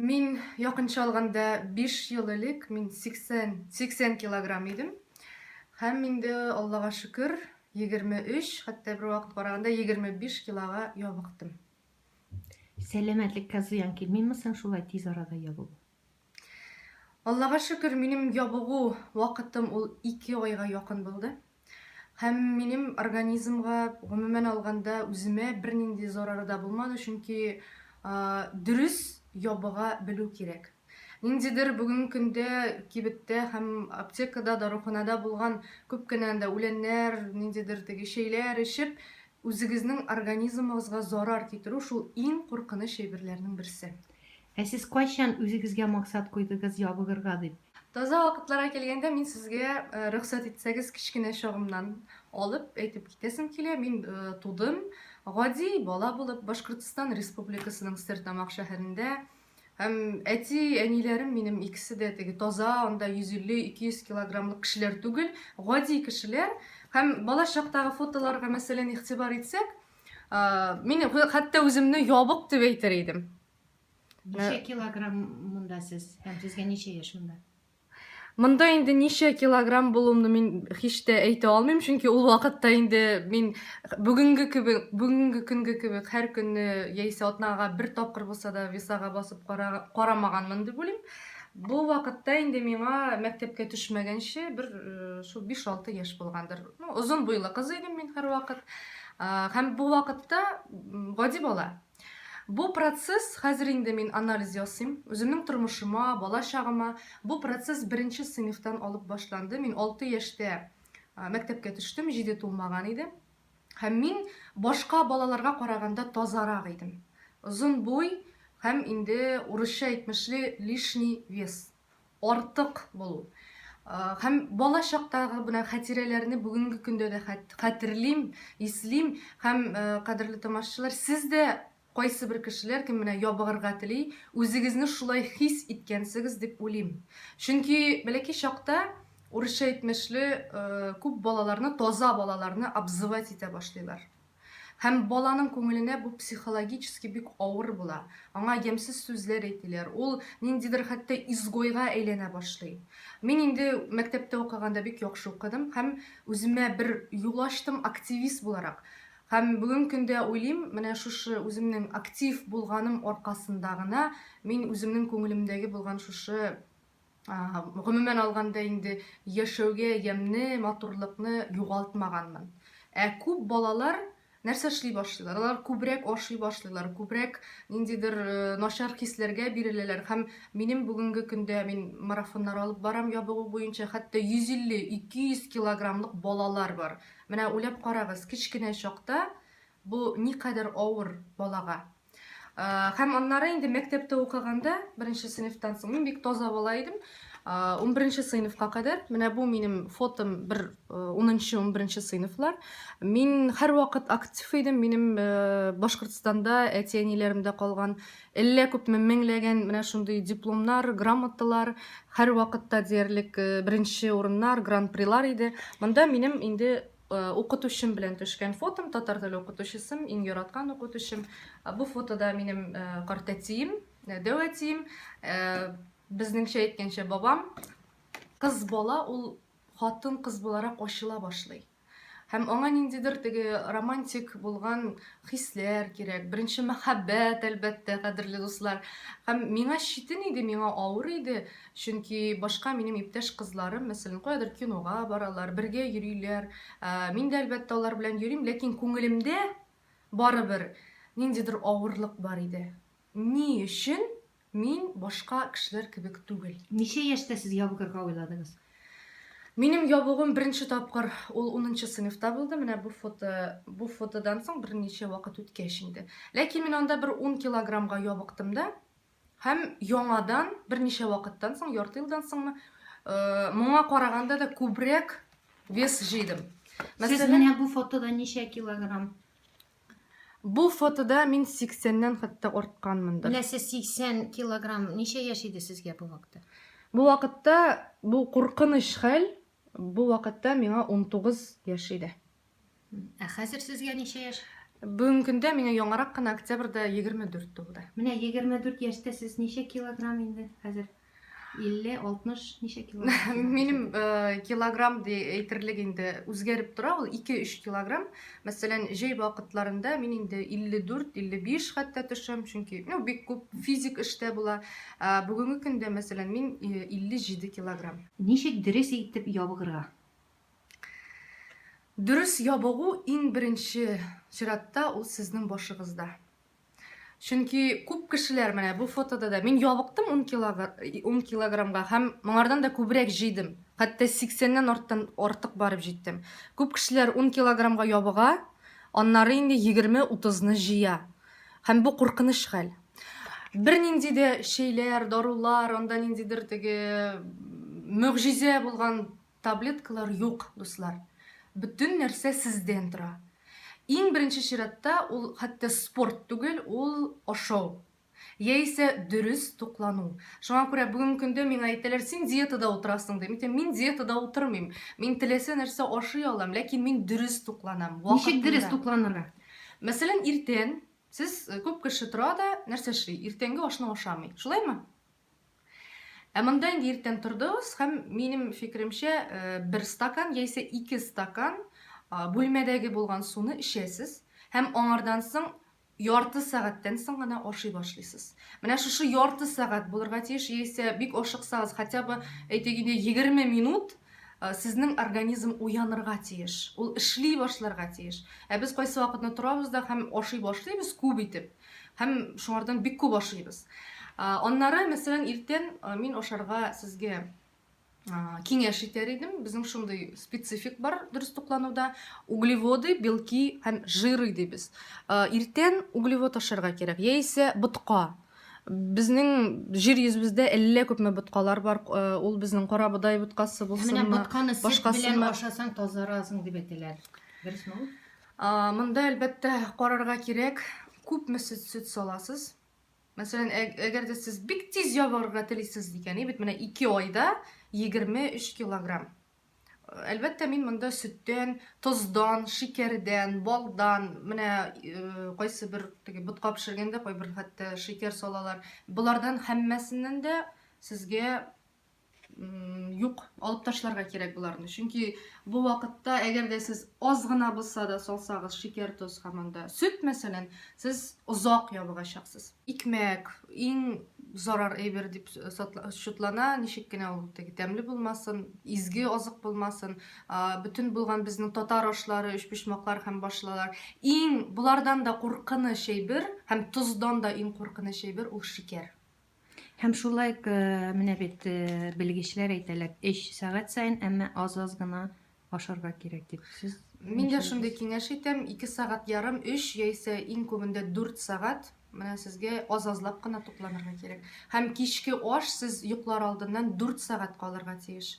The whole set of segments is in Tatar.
Мин, якынча алганда, 5 ел элек мин 80, 80 килограмм идем. Һәм инде, Аллага шөкер, 23, хәтта бер вакыт караганда 25 килога ябыктым. Сәламәтлеккә зыян килмиме соң шулай тиз арада ябыгу? Аллага шөкер, минем ябыгу вакытым ул 2 айга якын булды. Һәм минем организмга, гомумән алганда, үземә бернинди зарары да булмады, чөнки дөрес ябыга белү кирәк. Ниндидер бүгенге көндә кибеттә һәм аптекада, даруханада булган күп кенә анда үләннәр, ниндидер теге чәйләр эчеп, үзегезнең организмыгызга зарар китерү шул иң куркыныч әйберләрнең берсе. Ә сез кайчан үзегезгә максат куйдыгыз ябыгырга дип? Таза вакытларга килгәндә, мин сезгә, рөхсәт итсәгез, кечкенә чагымнан алып әйтеп китәсем килә. Мин тудым гади бала булып Башкортстан Республикасының Стерлитамак шәһәрендә. Һәм әти-әниләрем минем икесе дә теге таза, анда 150-200 килограммлык кешеләр түгел, гади кешеләр. Һәм бала чактагы фотоларга, мәсәлән, игътибар итсәк, мин хәтта үземне ябык дип әйтер идем. Ничә килограмм монда сез? Һәм сезгә ничә яшь монда? Монда инде ничә килограмм булуымны мин һич тә әйтә алмыйм, чөнки ул вакытта инде мин бүгенге кебек, бүгенге көнге кебек һәр көнне яисә атнага бер тапкыр булса да весага басып карамаганмын дип уйлыйм. Бу вакытта инде миңа мәктәпкә төшмәгәнче бер э, шул 5-6 яшь булгандыр. Ну, озын буйлы кыз идем мин һәрвакыт. Һәм бу вакытта гади бала. Бу процесс, хәзер инде мин анализ ясыйм, үземнең тормышыма, бала чагыма. Бу процесс беренче сыйныфтан алып башланды. Мин 6 яшьтә мәктәпкә төштем, 7 тулмаган иде. Һәм мин башка балаларга караганда тазарак идем. Озын буй һәм инде урысча әйтмешли лишний вес. Артык булу. Һәм бала чактагы менә хатирәләрне бүгенге көндә дә хәтерлим, ислим. Һәм, кадерле тамашачылар, сез дә кайсы бер кешеләр, кем менә ябыгырга тели, үзегезне шулай хис иткәнсегез дип уйлыйм. Чөнки бәләкәй чакта, урысча әйтмешле, күп балаларны, таза балаларны обзывать итә башлыйлар. Һәм баланың күңеленә бу психологически бик авыр була. Аңа ямьсез сүзләр әйтәләр. Ул ниндидер хәтта изгойга әйләнә башлый. Мин инде мәктәптә укыганда бик яхшы укыдым һәм үземә бер юл ачтым активист буларак. Һәм бүгенге көндә уйлыйм, менә шушы үземнең актив булганым аркасында гына мин үземнең күңелемдәге булган шушы Гомумән алганда инде яшәүгә ямьне, матурлыкны югалтмаганмын. Ә күп балалар нәрсә эшли башлыйлар? Алар күбрәк ашый башлыйлар, күбрәк ниндидер э, начар хисләргә биреләләр. Һәм минем бүгенге көндә мин марафоннар алып барам ябыгу буенча, хәтта 150-200 килограммлык балалар бар. Менә уйлап карагыз, кечкенә чакта бу никадәр авыр балага. Һәм аннары инде мәктәптә укыганда, беренче сыйныфтан соң, мин бик таза бала идем. 11 сыйныфка кадәр, менә бу минем фотом бер 10-11 сыйныфлар. Мин һәрвакыт актив идем. Минем Башкортстанда әти-әниләремдә калган әллә күпме меңләгән менә шундый дипломнар, грамоталар, һәрвакытта диярлек беренче урыннар, гран-прилар иде. Монда минем инде Укытучым белән төшкән фотом, татар теле укытучысым, иң яраткан укытучым. Бу фотода минем картәтием, дәү әтием, безнеңчә әйткәнчә бабам. Кыз бала ул хатын-кыз буларак ачыла башлый. Һәм аңа ниндидер теге романтик булган хисләр кирәк. Беренче мәхәббәт, әлбәттә, кадерле дуслар. Һәм миңа читен иде, миңа авыр иде. Чөнки башка минем иптәш кызларым, мәсәлән, каядыр кинога баралар, бергә йөриләр. Мин дә, әлбәттә, алар белән йөрим, ләкин күңелемдә барыбер ниндидер авырлык бар иде. Ни өчен мин башка кешеләр кебек түгел? Ничә яшьтә сез ябыгырга уйладыгыз? Минем ябыгуым беренче тапкыр ул унынчы сыйныфта булды. Менә бу фото, бу фотодан соң берничә вакыт үткәч инде. Ләкин мин анда бер ун килограммга ябыктым да. Һәм яңадан берничә вакыттан соң, ярты елдан соңмы, э, моңа караганда да күбрәк вес җыйдым. Сез менә бу фотода ничә килограмм? Бу фотода мин 80-нән хәтта артканмындыр. Менә сез 80 килограмм, ничә яшь иде сезгә бу вакытта? Бу вакытта бу куркыныч хәл, бу вакытта миңа 19 яшь иде. Ә хәзер сезгә ничә яшь? Бүгенге көндә миңа яңарак кына октябрьдә 24 тулды. Менә 24 яшьтә сез ничә килограмм инде хәзер? 50, 60 ничә килограмм? Минем э, килограмм ди әйтерлек инде үзгәреп тора ул 2-3 килограмм. Мәсәлән, җәй вакытларында мин инде 54, 55 хәтта төшәм, чөнки ну бик күп физик эштә була. Ә бүгенге көндә, мәсәлән, мин 57 килограмм. Ничек дөрес итеп ябыгырга? Дөрес ябыгу иң беренче чиратта ул сезнең башыгызда. Чөнки күп кешеләр менә бу фотода да мин ябыктым 10 килограмм 10 килограммга һәм моңардан да күбрәк җыйдым. Хәтта 80-нән арттан артык барып җиттем. Күп кешеләр 10 килограммга ябыга, аннары инде 20-30-ны җыя. Һәм бу куркыныч хәл. Бернинди дә чәйләр, дарулар, анда ниндидер теге мөгъҗизә булган Таблеткалар юк, дуслар. Бөтен нәрсә сездән тора. Иң беренче чиратта ул хәтта спорт түгел, ул ашау. Яисә дөрес туклану. Шуңа күрә бүгенге көндә миңа әйтәләр, син диетада утырасың ди. Мин әйтәм, мин диетада утырмыйм. Мин теләсә нәрсә ашый алам, ләкин мин дөрес тукланам. Ничек дөрес тукланырга? Мәсәлән, иртән сез э, күп кеше тора да нәрсә эшли? Иртәнге ашны ашамый. Шулаймы? Ә монда инде иртән тордыгыз һәм минем фикеремчә, э, бер стакан яисә ике стакан бүлмәдәге булган суны эчәсез һәм аңардан соң ярты сәгатьтән соң гына ашый башлыйсыз. Менә шушы ярты сәгать булырга тиеш, яисә бик ашыксагыз, хотя бы әйтик инде 20 минут э, сезнең организм уянырга тиеш, ул эшли башларга тиеш. Ә без кайсы вакытны торабыз да һәм ашый башлыйбыз күп итеп. Һәм шуңардан бик күп ашыйбыз. Аннары, мәсәлән, иртән мин ашарга сезгә киңәш итәр идем. Безнең шундый специфик бар дөрес туклануда. Углеводы, белки һәм жиры дибез. Иртән углевод ашарга кирәк, яисә ботка. Безнең җир йөзебездә әллә күпме боткалар бар. Ул безнең карабодай боткасы булсынмы, Менә ботканы сөт белән ашасаң тазарасың дип әйтәләр. Дөресме ул? Монда, әлбәттә, карарга кирәк, күпме сөт сөт саласыз. Мәсәлән, әгәр дә сез бик тиз ябыгырга телисез икән, бит менә 2 айда 23 килограмм. Әлбәттә, мин монда сөттән, тоздан, шикәрдән, балдан, менә э, кайсы бер теге ботка пешергәндә кайбер хәтта шикәр салалар. Болардан һәммәсеннән дә сезгә юк, алып ташларга кирәк боларны. Чөнки бу вакытта, әгәр дә сез аз гына булса да салсагыз шикәр, тоз һәм анда сөт, мәсәлән, сез озак ябыгачаксыз. Икмәк иң зарар әйбер дип счетлана, ничек кенә ул теге тәмле булмасын, изге азык булмасын, бөтен булган безнең татар ашлары, өчпочмаклар һәм башлалар. Иң болардан да куркыныч әйбер һәм тоздан да иң куркыныч әйбер ул шикәр. Һәм шулай ук менә бит белгечләр әйтәләр, өч сәгать саен, әмма аз-аз гына ашарга кирәк дип. Сез Мин дә шундый киңәш итәм, 2 сәгать ярым, 3 яисә иң күбендә 4 сәгать менә сезгә аз-азлап кына тукланырга кирәк. Һәм кичке аш сез йоклар алдыннан 4 сәгать калырга тиеш.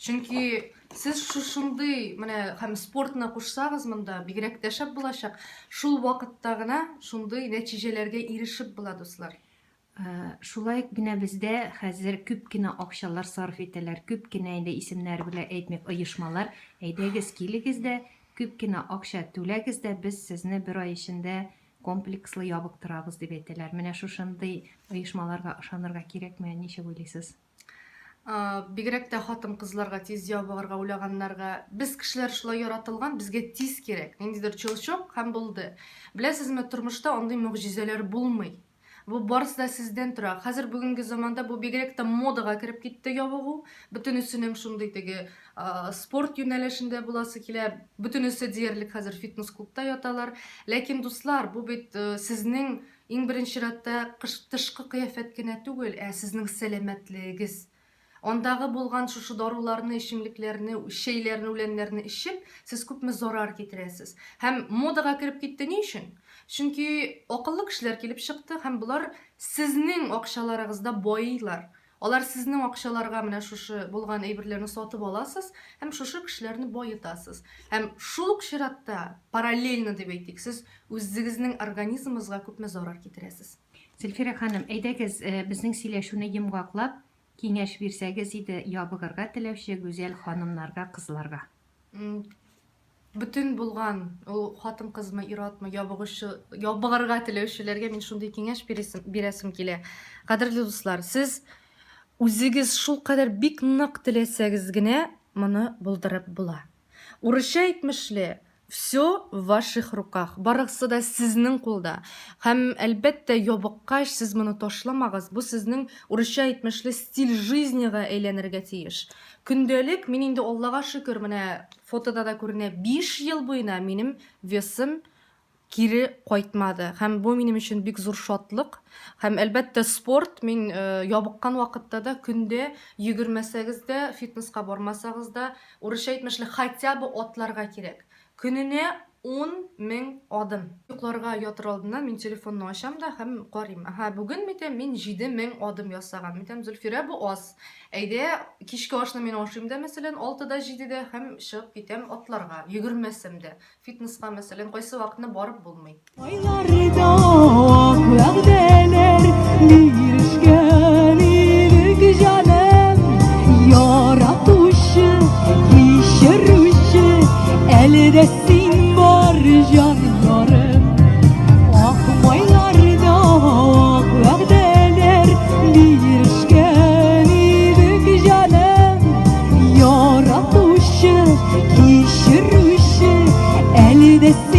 Чөнки сез шушындый менә һәм спортны кушсагыз монда бигрәк тә шәп булачак. Шул вакытта гына шундый нәтиҗәләргә ирешеп була, дуслар. Шулай ук менә бездә хәзер күп кенә акчалар сарыф итәләр, күп кенә инде исемнәре белән әйтмик оешмалар, әйдәгез килегез дә, күп кенә акча түләгез дә, без сезне бер ай эчендә комплекслы ябыктырабыз дип әйтәләр. Менә шушындый оешмаларга ышанырга кирәкме, ничек уйлыйсыз? Бигрәк тә хатын-кызларга тиз ябыгырга уйлаганнарга. Без кешеләр шулай яратылган, безгә тиз кирәк. Ниндидер щелчок һәм булды. Беләсезме, тормышта андый могҗизәләр булмый. Бу барысы да сездән тора. Хәзер бүгенге заманда бу бигрәк тә модага кереп китте ябыгу. Бөтенесенең шундый теге спорт юнәлешендә буласы килә. Бөтенесе диярлек хәзер фитнес-клубта яталар. Ләкин, дуслар, бу бит э, сезнең Иң беренче чиратта тышкы кыяфәт кенә түгел, ә сезнең сәламәтлегегез. Андагы булган шушы даруларны, эчемлекләрне, чәйләрне, үләннәрне эчеп, сез күпме зарар китерәсез. Һәм модага кереп китте ни өчен? Чөнки акыллы кешеләр килеп чыкты һәм болар сезнең акчаларыгызда байыйлар. Алар сезнең акчаларга менә шушы булган әйберләрне сатып аласыз һәм шушы кешеләрне баетасыз. Һәм шул ук чиратта, параллельно дип әйтик, сез үзегезнең организмыгызга күпме зарар китерәсез. Зөлфирә ханым, әйдәгез, э, безнең сөйләшүне йомгаклап, киңәш бирсәгез иде ябыгырга теләүче гүзәл ханымнарга, кызларга. Бөтен булган, ул хатын-кызмы, ир-атмы, ябыгучы, ябыгырга теләүчеләргә мин шундый киңәш бирәсем, бирәсем килә. Кадерле дуслар, сез үзегез шулкадәр бик нык теләсәгез генә моны булдырып була. Урысча әйтмешли, все в ваших руках. Барысы да сезнең кулда. Һәм, әлбәттә, ябыккач, сез моны ташламагыз. Бу сезнең, урысча әйтмешли, стиль жизнига әйләнергә тиеш. Көндәлек, мин инде Аллага шөкер, менә фотода да күренә, 5 ел буена минем весым кире кайтмады. Һәм бу минем өчен бик зур шатлык. Һәм, әлбәттә, спорт, мин ябыккан вакытта да көндә йөгермәсәгез дә, фитнеска бармасагыз да, урысча әйтмешли, хотя бы атларга кирәк. Көненә 10 мең адым. Йокларга ятыр алдыннан мин телефонны ачам да һәм карыйм. Аһа, бүген мәйтәм, мин 7 мең адым ясаган. Мәйтәм, Зөлфирә, бу аз. Әйдә, кичке ашны мин ашыйм да, мәсәлән, 6-да, 7-дә һәм чыгып китәм атларга, йөгермәсәм дә. Фитнеска, мәсәлән, кайсы вакытны барып булмый. Айларда ак вәгъдәләр бирешкән идек, җаным. Яратучы, кичерүче, әле дә син бар, җан ярым. Ак майларда ак вәгъдәләр бирешкән идек, җаным. Яратучы, кичерүче, әле дә.